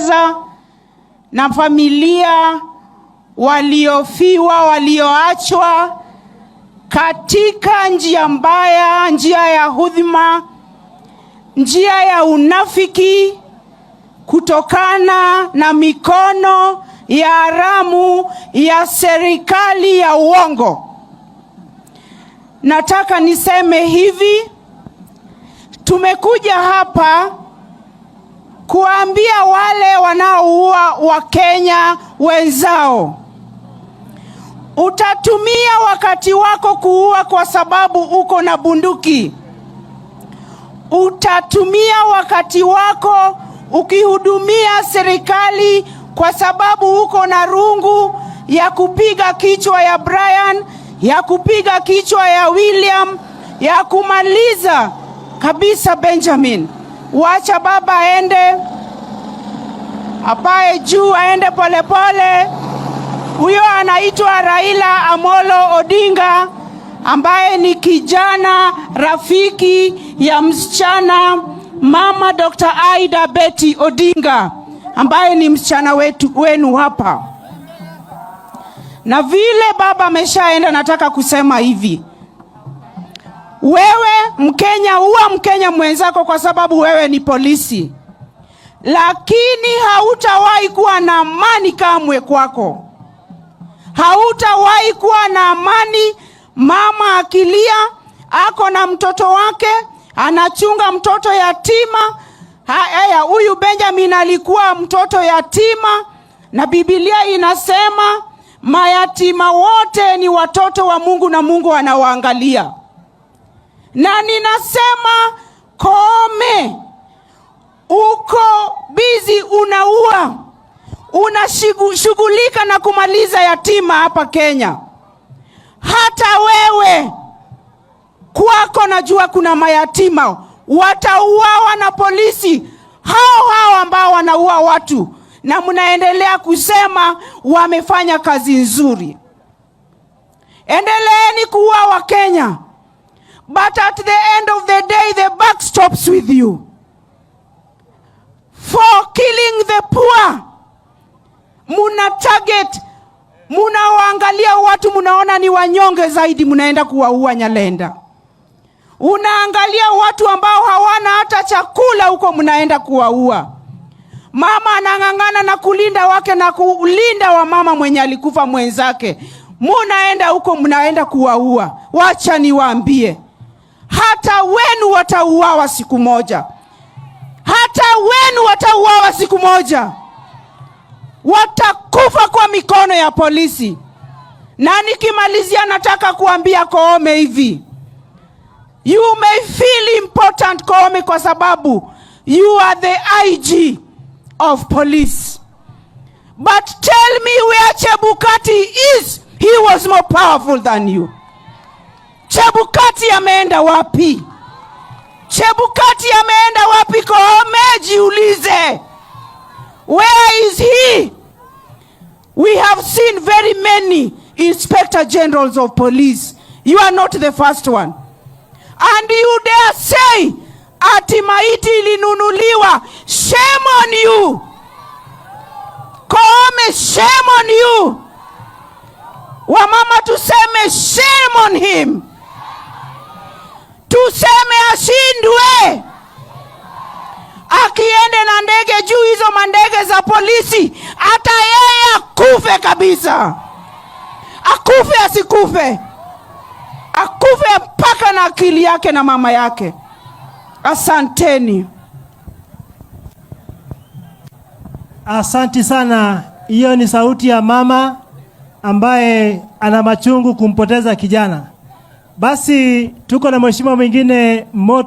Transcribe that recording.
Kuomboleza na familia waliofiwa, walioachwa katika njia mbaya, njia ya hudhima, njia ya unafiki, kutokana na mikono ya haramu ya serikali ya uongo. Nataka niseme hivi, tumekuja hapa kuambia wale wanaoua Wakenya wenzao, utatumia wakati wako kuua kwa sababu uko na bunduki. Utatumia wakati wako ukihudumia serikali kwa sababu uko na rungu ya kupiga kichwa ya Brian, ya kupiga kichwa ya William, ya kumaliza kabisa Benjamin. Wacha baba aende, apae juu, aende polepole. Huyo anaitwa Raila Amolo Odinga ambaye ni kijana rafiki ya msichana mama Dr. Aida Betty Odinga ambaye ni msichana wetu wenu hapa. Na vile baba ameshaenda, nataka kusema hivi: wewe Mkenya, uwa Mkenya mwenzako kwa sababu wewe ni polisi, lakini hautawahi kuwa na amani kamwe kwako. Hautawahi kuwa na amani. Mama akilia, ako na mtoto wake, anachunga mtoto yatima. Haya, huyu Benjamin alikuwa mtoto yatima, na Biblia inasema mayatima wote ni watoto wa Mungu na Mungu anawaangalia. Na ninasema Koome, uko busy unaua, unashughulika na kumaliza yatima hapa Kenya. Hata wewe kwako najua kuna mayatima watauawa na polisi hao hao ambao wanaua watu, na mnaendelea kusema wamefanya kazi nzuri. Endeleeni kuua Wakenya, but at the end of the day the buck stops with you for killing the poor. Muna target, munawaangalia watu, munaona ni wanyonge zaidi, munaenda kuwaua Nyalenda. Unaangalia watu ambao hawana hata chakula huko, mnaenda kuwaua. Mama anang'ang'ana na kulinda wake na kulinda wa mama mwenye alikufa mwenzake, munaenda huko, mnaenda kuwaua. Wacha niwaambie, hata wenu watauawa siku moja, hata wenu watauawa siku moja, watakufa kwa mikono ya polisi. Na nikimalizia, nataka kuambia Koome hivi, you may feel important, Koome, kwa sababu you are the IG of police, but tell me where Chebukati is. He was more powerful than you. Chebukati ameenda wapi? Chebukati ameenda wapi? Koome, jiulize. Where is he? We have seen very many inspector generals of police. You are not the first one. And you dare say ati maiti ilinunuliwa. Shame on you. Koome, shame on you. Wamama tuseme shame on him. Tuseme ashindwe. Akiende na ndege juu, hizo mandege za polisi, hata yeye akufe kabisa. Akufe asikufe, akufe mpaka na akili yake na mama yake. Asanteni. Asanti sana. Hiyo ni sauti ya mama ambaye ana machungu kumpoteza kijana. Basi tuko na mheshimiwa mwingine moto.